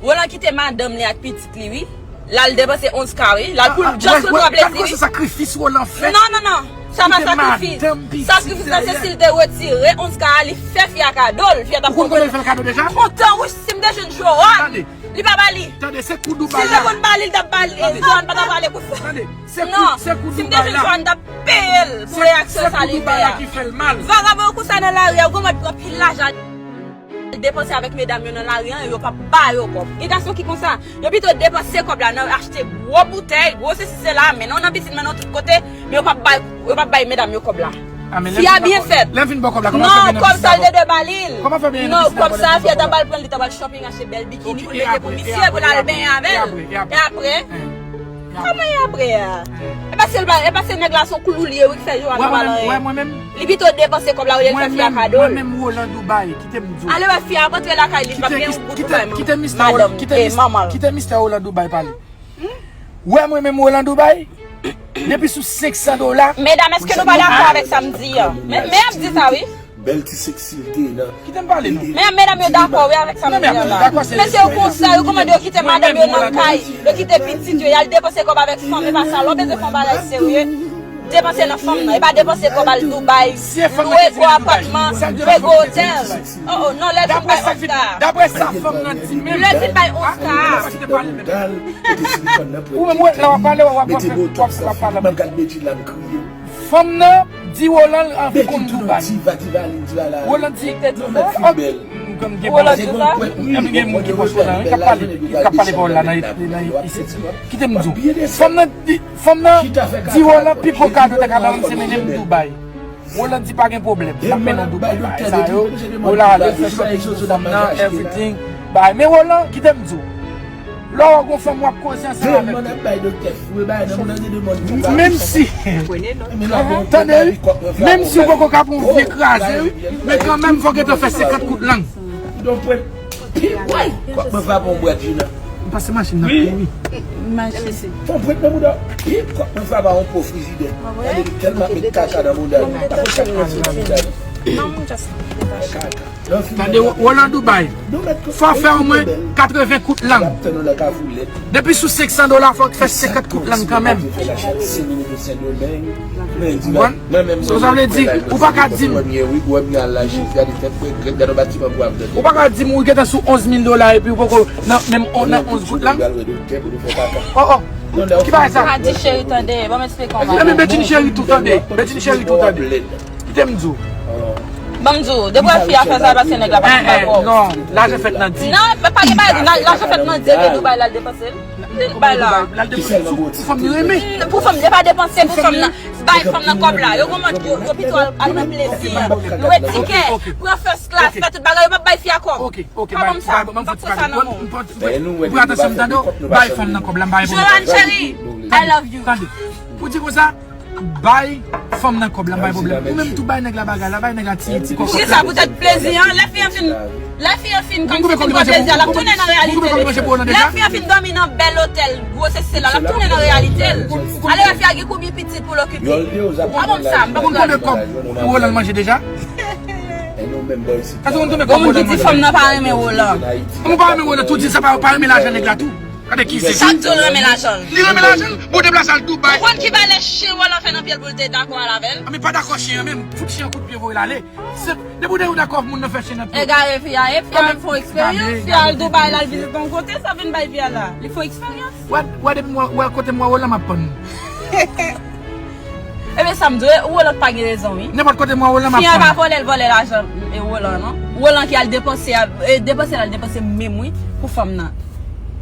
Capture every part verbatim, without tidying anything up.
Roland kite madanm li ak pitit li, wi. L al depanse onz K, wi. L al pou l just pou l pran plezi, wi. Sakrifis Roland fè. Non, non, non. Sa pa sakrifis. Sakrifis la, se si l te retire onz K a, li fè fi a kado l. Fi a t ap kontan. Ou konn kòman l fè l kado deja? Kontan, wi, si m te jwenn Johan. Li pa ba li. Tande, se kou Dubai la. Si l te konn ba li, l t ap ba li. Johan pa t ap pale konsa. Tande, se kou, se kou Dubai la. Si m te jwenn Johan, m t ap peye l pou reyaksyon sa li fè a. Se kou Dubai la ki fè l mal. Vagabon konsa nan lari a, ou konn pran pil lajan. Depanse avèk medam yo nan lari an, yo p ap ba yo kòb. Gen gason ki konsa, yo pito depanse kòb la nan achte gwo boutèy, gwo sesi sela, mennen w nan pisin, mennen w tout kote, men yo p ap bay, yo p ap bay medam yo kòb la. Fi a byen fèt. Lè vin bò kòb la, kòman fè byen nan pisin? Non, kòb sa l te dwe ba li. Kòman fè byen nan pisin? Non, kòb sa, fi a ta ba l pran, li ta ba l shopping, achte bèl bikini pou l mete pou misye, pou l al benyen avè l. E apre? Kòman e apre a? E pa se, e pa se nèg la se yon klou li ye, wi, ki fè Johan pa ba l anyen. Li pito depanse kòb la olye l fè fi a kado l. Mwen menm, Roland Dubai, kite m di w. Ale wè fi a ap antre lakay li, li p ap gen yon goud pou bay manman l. Kite mistè Roland Dubai pale. Wè mwen menm Roland Dubai, depi sou senk san dola. Medam, èske nou pa dakò avèk sa m di an? Men, men ap di sa, wi. Bèl ti seksi l te ye nan. Kite m pale non. Men medam yo dakò wi avèk sa m di an la. Mesye yo konsa, yo kòmande yo kite madanm yo nan kay, yo kite pitit yo, y al depanse kòb avèk fanm, e pa sa, lè w bezwen fè yon bagay serye, depanse nan fanm nan, e pa depanse kòb al Dubai, lwe gwo apatman, lwe gwo otèl. Oh, oh, non, lè l fin bay onz K. Daprè sa fanm nan di menm. Lè l fin bay onz K. Ou menm, lè w ap pale, w ap pale. Fanm nan di Roland anvi konn Dubai. Roland di, ok, m gen pawòl. Epi gen moun ki pwòch Roland, wi, k ap pale, k ap pale pawòl la nan, nan isit. Kite m di w. Fanm nan di, fanm nan di Roland pi gwo kado ta ka ba m se mennen m Dubai. Roland di pa gen pwoblèm. M ap mennen w Dubai, bagay sa yo. Roland ale fè shopping pou fanm nan, everything. Bay, men Roland, kite m di w. Lè w wè gon fanm w ap koze ansanm avèk li. Menm si, tande wi, menm si w poko ka pran yon vye kraze wi, men kanmenm fò w gentan fè senkant kout lang. Pase machin nan kouri. Fò w prete nan bouda. Tande Roland Dubai. Fò fè omwen katreven kout lang. Depi sou senk san dola, fòk fè senkant kout lang kanmenm. Konprann? So, sa vle di, ou pa ka di m. Ou pa ka di m ou gentan sou onz mil dola epi ou poko nan menm on, nan onz kout lang. Oh, oh. Ki bagay sa? Pa di cheri tande, ban m eksplike w bagay. Epi Bedjine cheri tou tande. Bedjine cheri tou tande. Kite m di w. Ban m di w, depi fi a fè sa, e paske nèg la pa fin bay kòb. Non, lajan fèt nan di. Non, pa gen bagay, lajan fèt nan di, epi Dubai la l depanse l. Li bay la. L al depanse sou, pou fanm li renmen. Pou fanm, e pa depanse pou fanm nan. Bay fanm nan kòb la. Yo gon mòd, yo, yo pito al, al nan plezi. Lwe tikè, pran first class, fè tout bagay, yo p ap bay fi a kòb. Ok, ok, pa ban m sa. M p ap pran sa nan men w. Pran atansyon, m tande w. Bay fanm nan kòb la, m pa gen pwoblèm. Johan cheri, I love you. Tande. Ou di konsa, bay fanm nan kòb la, m pa gen pwoblèm. Ou menm tou bay nèg la bagay la, bay nèg la ti, ti kòb. Poukisa poutèt plezi an? Lè fi an fin, lè fi an fin kòmsi fin pran plezi a, l ap tounen nan reyalite li. Lè fi an fin dòmi nan bèl otèl, gwo sesi la, l ap tounen nan reyalite l. Ale wè fi a gen konbyen pitit pou l okipe. Pa ban m sa, m p ap pran. Ou konn konbyen kòb Roland manje deja? Èske ou konn konbyen kòb Roland manje? Bon, moun ki di fanm nan pa renmen Roland. Kòman w pa renmen Roland? Tou di sa pa, pa renmen lajan nèg la tou. Gade ki se. Sa k di w l renmen lajan l? Li renmen lajan l? Bon, deplase al Dubai. Ou konn ki valè chen Roland fè nan pye l pou l te dakò al avè l? A, men pa dakò chen an menm. Fout chen an kout pye, voye l ale. Se, depi w dakò moun nan fè chen nan pye w. Egare fi a ye, fi a al fè yon eksperyans, fi a al Dubai, l al vizite yon kote, sa vin bay fi a la. Li fè yon eksperyans. Wè, wè, depi m wè, wè kote m wè Roland, m ap pann. Ebyen, sa m di w, Roland pa gen rezon, wi. Nenpòt kote m wè Roland, m ap pann. Fi a pa vòlè, l vòlè lajan, e Roland, non. Roland ki al depanse, e depanse l al depanse menm, wi, pou fanm nan.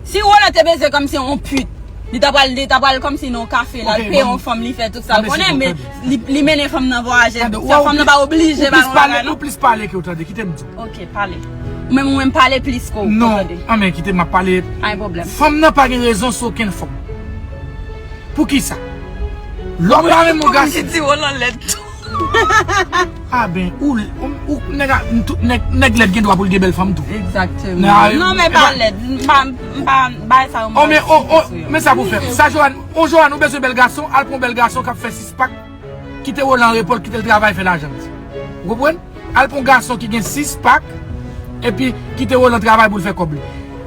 Si Roland te bezwen kòmsi yon pit, li ta pral, li ta pral kòmsi nan yon kafe, l al peye yon fanm, li fè tout sa l konnen, men li, li mennen fanm nan vwayaje. Sa fanm nan pa oblije ba l yon bagay, non. Ou plis pale ke w tande, kite m di w. Ok, pale. Ou menm, ou menm pale plis ke w tande. Non, anben, kite m ap pale. Pa gen pwoblèm. Fanm nan pa gen rezon sou okenn fòm. Poukisa? Lè w pa renmen yon gason. Ou di Roland lèd tou. A ben, ou, ou, ou, nèg a, tout nèg, nèg lèd gen dwa pou l gen bèl fanm tou. Egzakteman. Non, men pa lèd. M pa, m pa, bay sa yo. Oh, men, oh, oh, men sa pou fè. Sa, Johan, oh, Johan, ou bezwen bèl gason, al pran bèl gason k ap fè sis pak. Kite Roland repo l, kite l travay, fè lajan l. Ou konprann? Al pran gason ki gen sis pak, epi kite Roland travay pou l fè kòb li.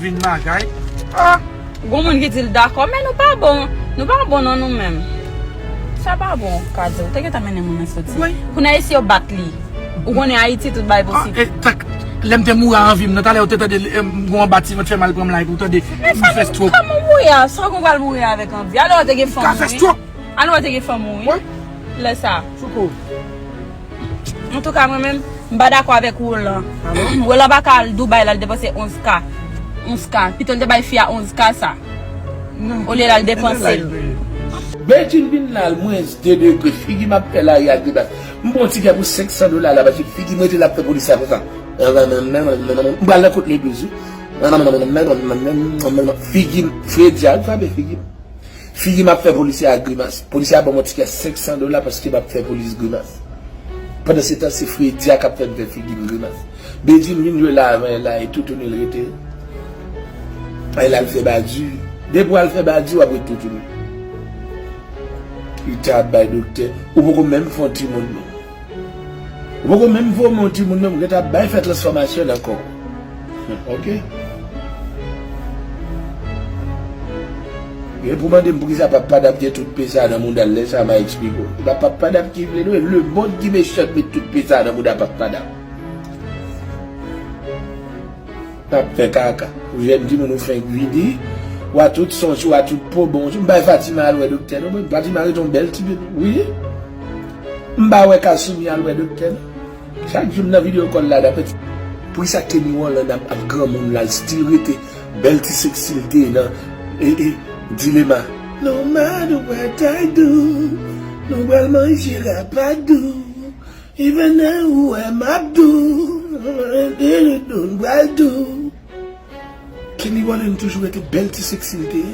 vin lakay. Ah! Gon moun ki di l dakò, men nou pa bon. Nou pa bon nan nou menm. Sa pa bon, Kaze. Ou te gentan mennen moun nan soti. Wi. Kounye a, e si yo bat li? Ou konnen Ayiti, tout bagay posib. Ah, e, tak, lè m te mouri a anvi m nan, talè ou te tande, em, gon anba ti vant fè mal pran m la, epi ou tande, m fè stroke. Kòman ou mouri a? Sa ou pral mouri avèk anvi? Alò, ou te gen fanm ou, wi. Alò, ou te gen fanm ou, wi. Wi. Lè sa. Antouka, mwen menm, m pa dakò avèk Roland. Roland pa ka al Dubai, l al depanse onz K. Onz K. Pito l te bay fi a onz K sa. Olye l al depanse l. Bedjine vin la, al mwens de degre, figi m ap fè lari a grimas. M pran yon tikè pou senk san dola la, paske figi m rete la ap fè polisye a konsa. M pral nan kot Legliz, wi. Figi m, Fredi a frape figi m. Figi m ap fè polisye a grimas. Polisye a ban m yon tikè senk san dola paske m ap fè polis grimas. Pandan se tan, se Fredi a k ap fè m fè figi m grimas. Bedjine vin jwe la avè l la, e toutouni l rete. E l al fè badi. Depi w al fè badi, w ap ret toutouni. Li ta ap bay doktè. Ou poko menm fè yon timoun, non. Ou poko menm voye yon timoun menm, ou gentan ap bay fè transfòmasyon nan kò w. Ok? Gen pou mande m poukisa Pap Padap gen tout pe sa nan mouda l, lè sa m a eksplike w. Se pa Pap Padap ki vle nou, e lemonn ki mechan k met tout pe sa nan mouda Pap Padap. N ap fè kaka. Ou jèn timoun ou fenk vini. Ou a tout sonj, ou a tout po bon. M bay Fatima al wè doktè, non, mwen. Fatima rete yon bèl ti bebe. Wi. M pa wè Kasumi al wè doktè, non. Chak jou m nan video call la, dapè ti. Poukisa Kenny Rolland ap, ap granmoun la, l still rete bèl ti seksi l te ye nan, e, e, dilema. No matter what I do, nou pral manje rapadou. Even now, wè m ap dou, m pral dou. Kenny Rolland toujou rete bèl ti seksi l te ye.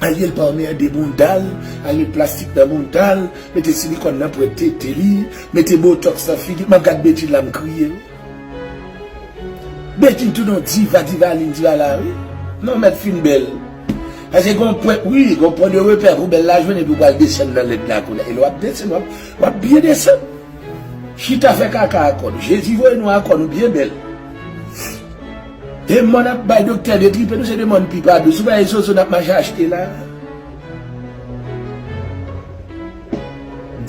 Al ye l pa anmède bounda l, al met plastik nan bounda l, mete silikòn nan pwent tete li, mete botox nan figi l. M ap gad Bedjine la, m kriye, wi. Bedjine tounen yon diva, diva li, diva la, wi. Non, mèt fin bèl. Paske gon pwen, wi, gon pwen de repè pou bèl la jwenn, epi w pral desann nan lèd la kounye a. E lè w ap desann, w ap, w ap byen desann. Chita fè kaka a kò nou. Jezi voye nou a kò nou byen bèl. Demon ap bay doktè detripe nou, se demon pipa dous. Ou pa wè zozo n ap mache achte la.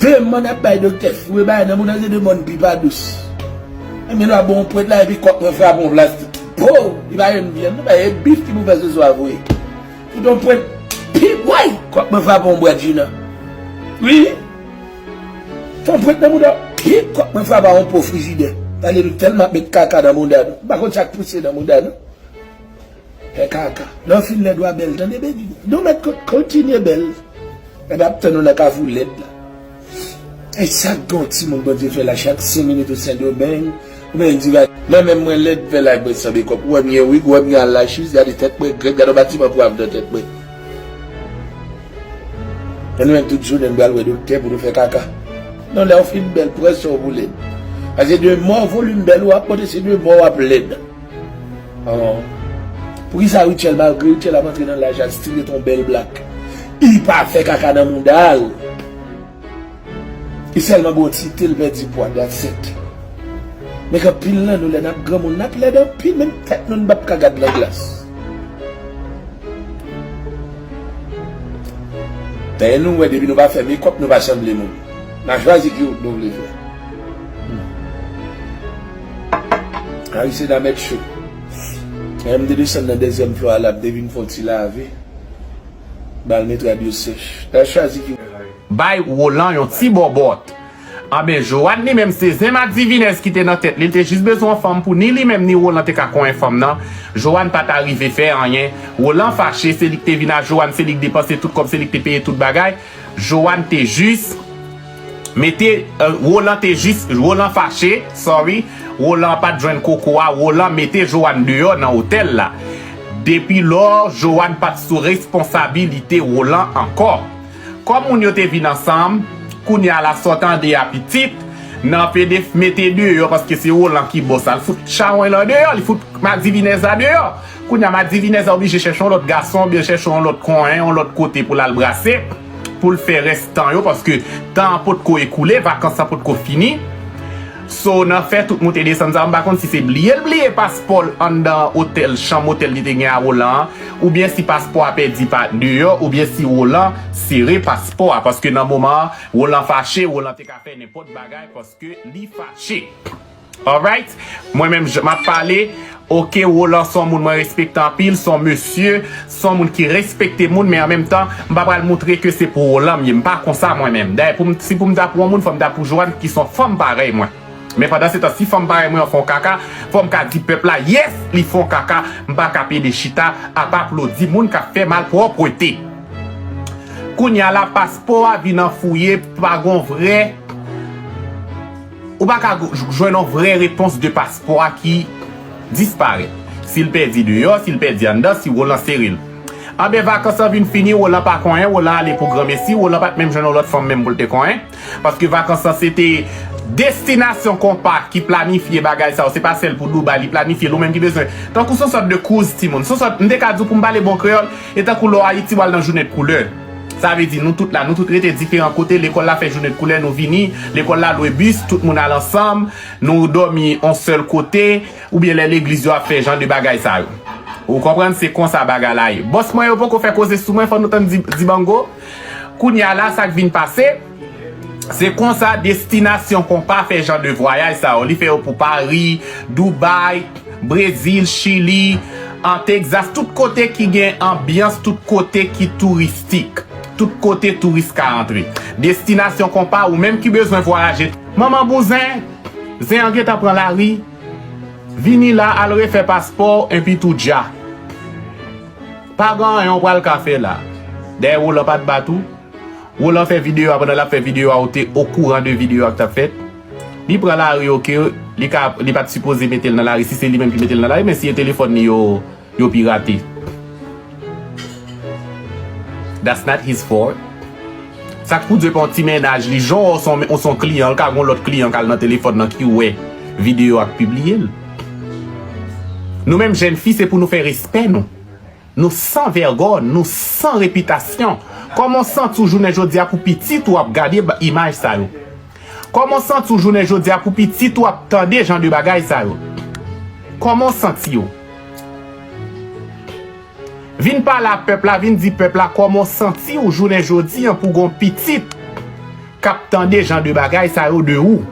Demon ap bay doktè foure bagay nan mouda, se demon pipa dous. Ebyen, lè w ap bon pwent la, epi kòk mwen frape yon plastik. Po! Li pa jwenn vyann, non, pa e bif ki pou fè zozo a voye. Fout yon pwent, pi, way! Kòk mwen frape yon bwat ji nan. Wi! Fè yon pwent nan mouda, pi, kòk mwen frape yon po frijidè. Tande nou tèlman ap met kaka nan mouda nou. M pa konn sa k pouse nan mouda nou. Fè kaka. Lè w fin lèd, w a bèl, tande, baby. Nou mèt kon-, kontinye bèl. Epi ap tann ou nan kafou lèd la. E sa k gen yon timoun Bondye fè la chak senk minit ou Sendomeng, oubyen yon diva. Mwen menm mwen lèd, fè laj mwen sanble kòk. Ou wè m gen wig, ou wè m gen al la chiz, gade tèt mwen, grèt, gade yon batiman pwav nan tèt mwen. Lè nou menm tout jounen nou pral wè doktè pou nou fè kaka. Non, lè w fin bèl, pran sa w pou lèd. Paske de mò volim bèl ou ap pote, se de mò w ap lèd. An. Poukisa Rutshelle, malgre Rutshelle ap antre nan laj, al still ret yon bèl blak? Li pa fè kaka nan mouda l. Li sèlman gen yon ti te, l pèdi pwa, that's it. Men gen anpil nan nou, lè n ap granmoun, n ap lèd anpil, menm tèt nou, n p ap ka gad nan glas. Dayè nou wè depi nou pa fè mekòp, nou pa sanble moun. N a chwazi ki wout nou vle fè. Hmm. Ay, se nan mèt cho. Lè m te desann nan dezyèm flo a la, m te vin fè yon ti lave. Ba l met rad yo sèch. N a chwazi ki wout. Bay Roland yon ti bòbòt. Anben, Joanne li menm se zen madivinèz ki te nan tèt li, li te jis bezwen yon fanm pou ni li menm ni Roland te ka konyen fanm nan. Joanne pa ta rive fè anyen. Roland fache, se li ki te vin a Joanne, se li ki depanse tout kòb, se li ki te peye tout bagay. Joanne te jis mete, eh, Roland te jis, Roland fache, sorry. Roland pa t jwenn koko a, Roland mete Joanne deyò nan otèl la. Depi lò, Joanne pa t sou responsabilite Roland ankò. Kòm moun yo te vin ansanm, kounye a la sa w tande a pitit, nan pede mete deyò paske se Roland ki bòs la. L fout chawony lan deyò, li fout madivinèz la deyò. Kounye a madivinèz la oblije chèche yon lòt gason, oubyen chèche yon lòt konyen, yon lòt kote pou l al brase, pou l fè rès tan yo, paske tan an potko ekoule, vakans lan potko fini. So, nan fè tout moute desann sa, m pa konn si se bliye l bliye paspò l anndan otèl, chanm otèl li te gen a Roland an, oubyen si paspò a pèdi pa deyò, oubyen si Roland sere paspò a, paske nan moman an, Roland fache, Roland te ka fè nenpòt bagay paske li fache. Alright? Mwen menm, jan m ap pale, oke, Roland se yon moun mwen respekte anpil, se yon mesye, se yon moun ki respekte moun, men an menm tan, m pa pral moutre ke se pou Roland m ye, m pa konsa mwen menm. Dayè, pou m, si pou m ta pou yon moun, fò m ta pou Joanne ki se yon fanm parèy mwen. Men pandan se tan, si fanm parèy mwen an fè yon kaka, fò m ka di pèp la, yes, li fè yon kaka, m pa ka pede chita ap aplodi moun k ap fè malpwòpte. Kounye a la, paspò a vin anfouye, pa gon vrè, ou pa ka gou-, jwenn yon vrè repons de paspò a ki disparèt. Si l pèdi deyò, si l pèdi anndan, si Roland sere l. Anben, vakans lan vin fini, Roland pa konyen, Roland ale pou granmesi, Roland pa t menm jwenn yon lòt fanm menm pou l te konyen. Paske vakans lan se te Destinasyon Konpa ki planifye bagay sa yo, se pa sèl pou Dubai li planifye l, ou menm ki bezwen. Tankou se yon sòt de cruise timoun, se yon sòt, m te ka di w pou m pale bon kreyòl, e tankou lè w Ayiti w al nan jounen de koulè. Sa vle di nou tout la, nou tout rete diferan kote, lekòl la fè jounen de koulè, nou vini, lekòl la lwe bis, tout moun al ansanm, nou dòmi yon sèl kote, oubyen lè legliz yo ap fè jan de bagay sa yo. Ou konprann, se konsa bagay la ye. Bòs mwen yo poko fè koze sou mwen, fò nou tann di, dibango. Kounye a la, sa k vin pase, se konsa Destinasyon Konpa fè jan de vwayaj sa yo. Li fè yo pou Paris, Dubai, Brezil, Chili, an Texas, tout kote ki gen anbyans, tout kote ki touristik, tout kote touris ka antre. Destinasyon Konpa, ou menm ki bezwen vwayaje. Manman bouzen, zen an gentan pran lari, vini la, al refè paspò w, enpi tou dja. Pa gen anyen w pral ka fè la. Dayè Roland pa t bat ou. Roland fè videyo a, pandan l ap fè videyo a, ou te okouran de videyo a k t ap fèt. Li pran lari, oke, li ka, li pa t sipoze mete l nan lari, si se li menm ki mete l nan lari, men si e telefòn li yo, yo pirate. That's not his fault. Sa k pou di pa yon ti mennaj, li jan w se yon, w se yon kliyan, l ka gen yon lòt kliyan k al nan telefòn nan ki wè videyo a k pibliye l. Nou menm jèn fi, se pou nou fè respè nou. Nou san vègòn, nou san repitasyon. Kòman w santi w jounen jodi a pou pitit ou ap gade ba-, imaj sa yo? Kòman w santi w jounen jodi a pou pitit ou ap tande jan de bagay sa yo? Kòman w santi w? Vin pale a pèp la, vin di pèp la kòman w santi w jounen jodi a pou gon pitit k ap tande jan de bagay sa yo de ou.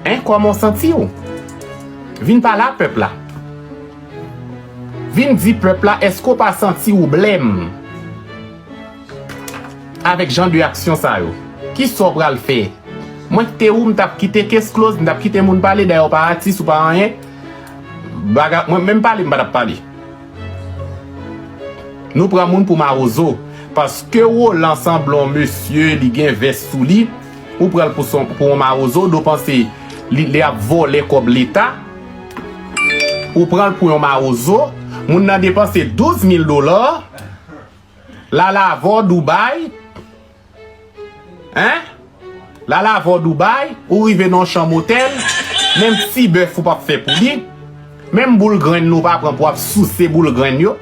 Hein, kòman w santi w? Vin pale a pèp la. Vin di pèp la, èske w pa santi w blèm avèk jan de aksyon sa yo? Kisa w pral fè? Mwen k te ou, m t ap kite case close, m t ap kite moun pale, dayè w pa atis, ou pa anyen. Baga-, mwen menm pale, m pa t ap pale. Nou pran moun pou mawozo. Paske Roland sanble yon mesye, li gen vès sou li, ou pran l pou son, pou yon mawozo, ou panse li, li ap vòlè kòb leta, ou pran l pou yon mawozo, moun nan depanse douz mil dola, L al avè w Dubai. Hein? L al avè w Dubai, ou rive nan yon chanm otèl, menm ti bèf ou p ap fè pou li, menm boul grenn ou pa pran pou w ap souse boul grenn yo,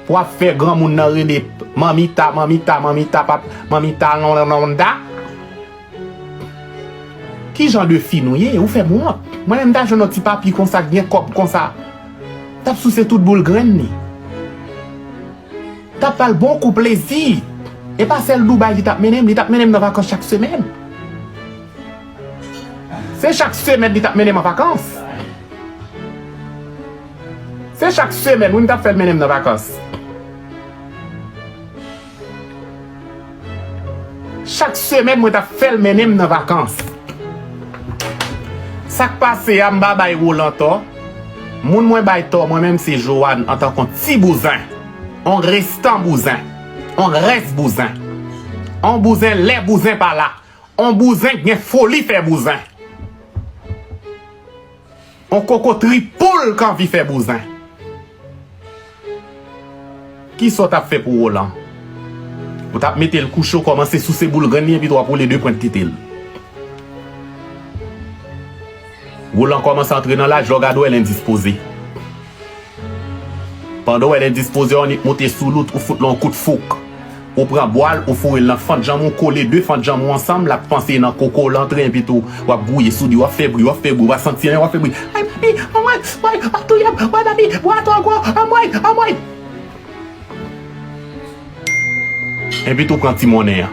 pou w ap fè granmoun nan rele manmita, manmita, manmita, pap, manmita, lonlonlonda. Ki jan de fi nou ye? Ou fè m wont. Mwen menm m ta jwenn yon ti papi konsa k gen kòb konsa, t ap souse tout boul grenn li. T ap ba l bon kou plezi. E pa sèl Dubai li t ap mennen m, li t ap mennen m nan vakans chak semèn. Se chak semèn li t ap mennen m an vakans. Se chak semèn, wi, m t ap fè l mennen m nan vakans. Chak semèn, mwen t ap fè l mennen m nan vakans. Sa k pase a, m pa bay Roland tò. Moun mwen bay tò, mwen menm, se Joanne, antanke yon ti bouzen. On restan bouzen. On rès bouzen. On bouzen lè bouzen pa la. On bouzen k gen foli fè bouzen. On koko tripoul k anvi fè bouzen. Kisa w t ap fè pou Roland? Ou t ap mete l kouche, w kòmanse souse boul grenn li, epi w ap woule de pwent tete l. Roland kòmanse antre nan laj, lè w gade w wè l endispoze. Pandan w wè l endispoze, w annik monte sou l, ou fout l yon kout fouk. Ou pran bwa l, ou foure l nan fant janm ou, kole de fant janm ou ansanm, l ap panse nan koko w l antre, epi tou, w ap gouye sou li, w ap fè bri, w ap fè bri, w ap santi, w ap fè bri. Ay, papi, anmwey, anmwey, pa touye m, anmwey, papi, bwa twò gwo, anmwey, anmwey. Epi tou pran ti monnen an.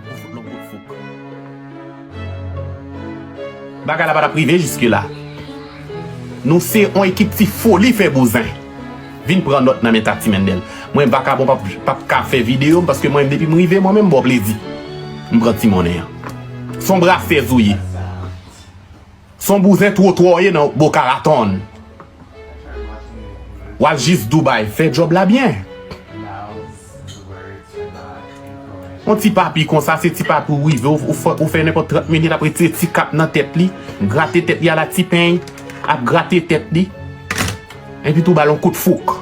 Ou fout l yon kout fouk. Bagay la pa t ap rive jiske la. Nou se yon ekip ti foli fè bouzen. Vin pran nòt nan men Tati Mendel. Mwen vakabon p ap, p ap ka fè videyo m paske mwen menm depi m rive mwen menm m ba w plezi. M pran ti monnen an. Se yon brasèz ou ye. Se yon bouzen twotwa w ye nan Boca Raton. W al jis Dubai, fè djòb la byen. Yon ti papi konsa, se ti papi ou rive, ou, ou fè, ou fè nenpòt trant minit, ap retire ti kap nan tèt li, grate tèt li ala ti peny, ap grate tèt li, epi tou ba l yon kout fouk.